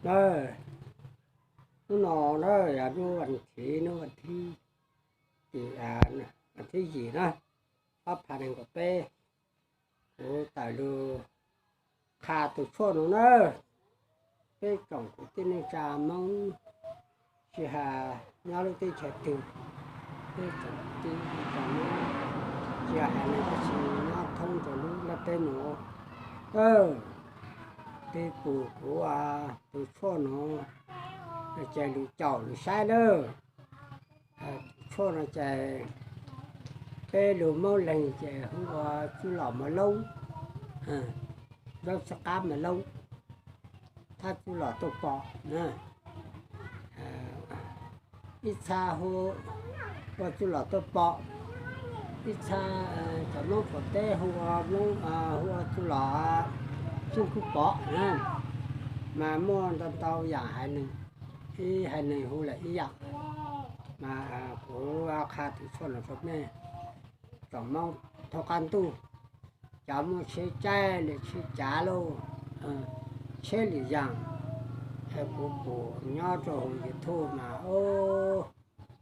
Na, hnub no na yog hnub vas thiv, hnub vas thiv, vas thiv yim na, ob phav nees nkaum peb, kuv tawm lug qha tus tshuaj no na. Peb tsoom kwv tij neej tsa Hmoob, tsis hais nyob lub teb chaws twg, peb tsoom kwv tij neej tsa Hmoob, tsis hais neeg dab tsi nyob thoob rau lub ntiaj teb no, twb pum kuv tus tshuaj no ces lug caum lug saib lawm. Tus tshuaj no ces peb lug Moob Leeg ces hu ua txuj lom mos loob, zaub txhab qab mos loob, thab txuj lom tuaj pom. Ib txha hu ua txuj lom tuaj pom, ib txha cov Moob qaum teb hu ua, hu ua txuj lom txuj kub pom na. Mas muaj ntau ntau yam haiv neeg, ib haiv neeg hu lawm ib yam. Mas kuv qha tus tshuaj no rau nej tsoom Moob thaub qab ntuj, cov muaj tsheb caij li tsheb cav lauj, tsheb li yaam, kuv pum nyob rau hauv YouTube mas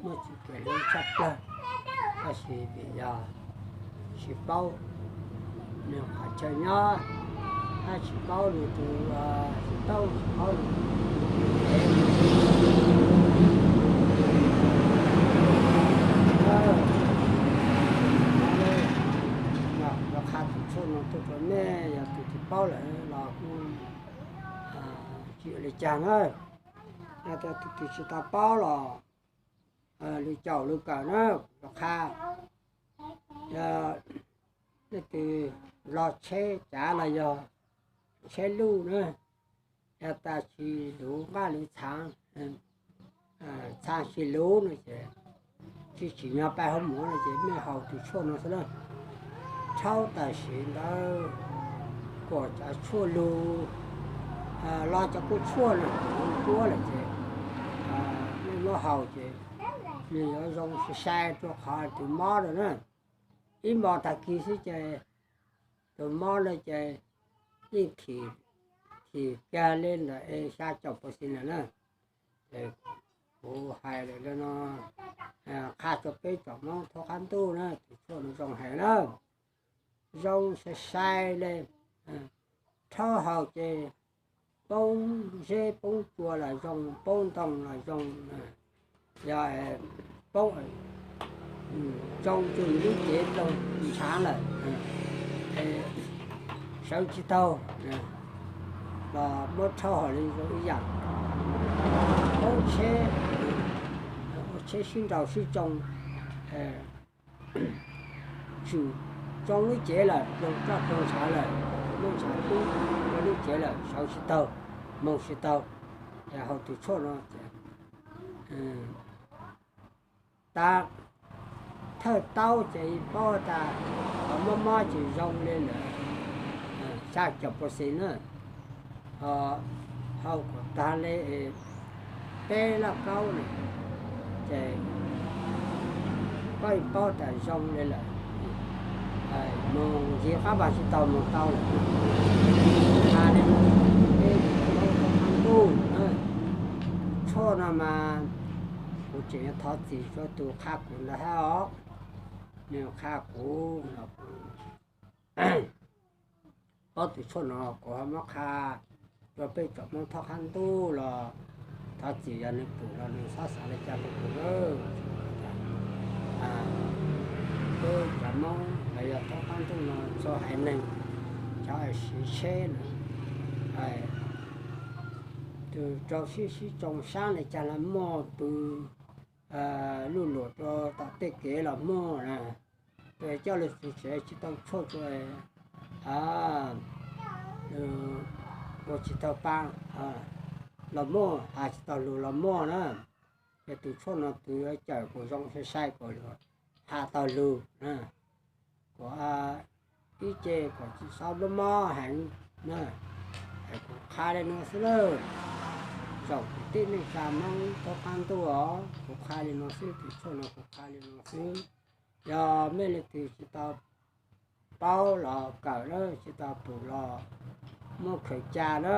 muaj tsis kev hlub tshaj plawg, tab sis vim yog tsis paub nws qhov chaw nyob, hab tsis paub nws tus xov tooj, tsis paub nws tus kev, los qha tus tshuaj no tuaj rau nej, yog tus twg paub lawm los kuj tsis ua li cas na. Yog tias tus twg tsis tau paub los lug caum lug kawm na, los qha. Yog leej twg lug tsheb cav los yog tsheb luj na, yog tas tsis luv nqaj luv txhaav, txhaav tsis luv no ces tsis tsim nyog pab hauv muv no ces mej haus tus tshuaj no xwb na. Rhaub tam sim ntawd kuas cov tshuaj lug, los cov kua tshuaj no kuas lug tuab lawm ces mej muab haus ces nws yuav zoo sai sai rua qhov tus mob lawm na. Ib hmo tag kis xwb ces tus mob no ces yeej thim, thim kag li ntawm xya caum percent lawm na. Ces kuv hais lawm no, qha rau peb tsoom Moob thaub qab ntuj na, tus tshuaj no zoo heev na. Zoo sai sai li, rhaub haus ces poob zeb poob tsua los zoo, poob ntoo los zoo, yog poob tsoo tug lub cev ploog ntshaav lawm, sawv tsis taug, los muab rhaub haus li zoo ib yam. Poob tsheb, ua tsheb sib nraus sib tsoo, tswm tsoo lub cev lawm, ploog roj ploog ntshaav lawm, muab ntshaav pub rau lub cev lawm, sawv tsis taug, moog tsis taug. Ces haus tus tshuaj no ces tas thawj taub ces paub tas mob mob ces zoo li lawm xya caum percent na. Haus kom tag li peb laj kaub na, ces koj yeej paub tas zoo li lawm. Moog ncig qab vas tsis tau moog tau lawm. Qha li no, peb tsoom Moob thaub qab ntuj, tshuaj no mas kuv tseem yuav thov txim rua tus qha kuv ntawd hab os. Nws qha kuv, paub tus tshuaj no kuv ho muab qha rua peb tsoom Moob thaub qab ntuj los thov txim, yog nws pum los nws xob xav li cas rua kuv lawm. Peb cov Moob los yog thaub qab ntuj no txhua haiv neeg, cov siv tsheb na, tus rau sib sib tsoo saab li cas los muaj, pw luj luam rau tom tej kev los muaj na. Tus coj lug txiv tsev tsis tau tshuaj rua, ua tsis tau pa los muaj, has tsis tau lug los muaj na. Ces tus tshuaj no tus yuav cawm kuas zoo sai sai kuas has tau lug na, kuas ib ce kuas tsis xob mob mob heev na. Es kuv qha li no xwb lawm, tsoom kwv tij neej tsa Moob thaub qab ntuj os, kuv qha li no xwb, tus tshuaj no kuv qha li no xwb. Yog mej leej twg tsis tau paub los kawm na, tsis tau pum los muab khaws ca na.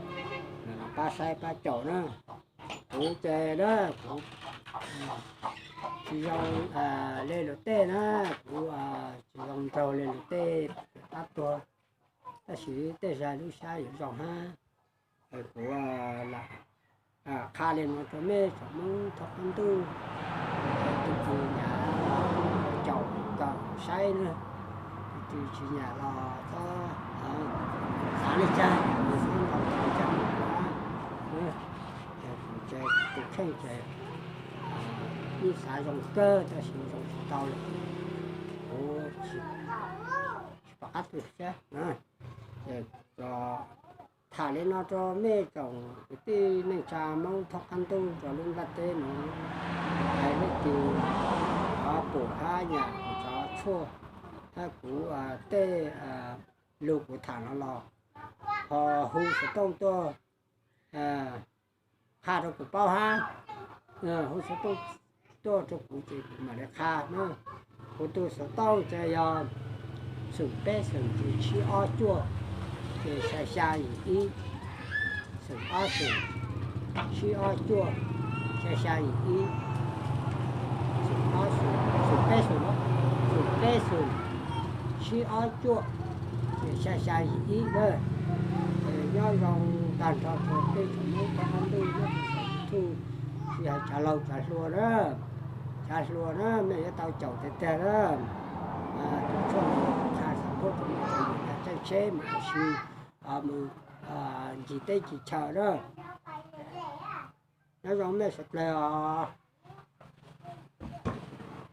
pab saib pab caum na. Kuv ces na kuv tsis zoo le luag tej na, kuv tsis zoo nraug le luag tej, pab tuag. Tab sis tej zag lub sab yuav zoo hab. Kuv lam qha li no rau mej tsoom Moob thoob qab ntuj, tus twg nyam los caum kom saib na, tus twg tsis nyam los txhob Xav li cas, xav li cas, tus kheej ces yeej xav zoo kawg tab sis zoo tsis tau li, kuv tsis pom qab twg thiab. Ces tham li no rau mej tsoom kwv tij neej tsa Hmoob thoob qab ntuj rau lub nplaj teb nuav, hais leej twg ho pum hab nyam kuv cov tshuaj hab kuv tej lug kuv tham no los ho hu xov tooj tuaj qha rau kuv paub hab, hu xov tooj tuaj rau kuv ces kuv mam li qha na. Kuv tus xov tooj ces yog xoom peb xoom tsib ob cuaj ces xya xya yim ib, xoom ob xoom tsib ob cuaj xya xya yim ib, xoom ob xoom, xoom peb xoom, xoom peb xoom tsib ob cuaj ces xya xya yim ib na. Nyob zoo tag nrho rau peb tsoom Hmoob thoob qab ntuj nyob rau saum YouTube, tsis hais tsav laug tsav hluas na, tsav hluas na mej yuav tau caum tiag tiag na. Tus tshuaj no qha xav pub rau mej tseem tsheb mus ua si, mus ncig teb ncig chaw na. Nyob zoo mej suav dlawg os.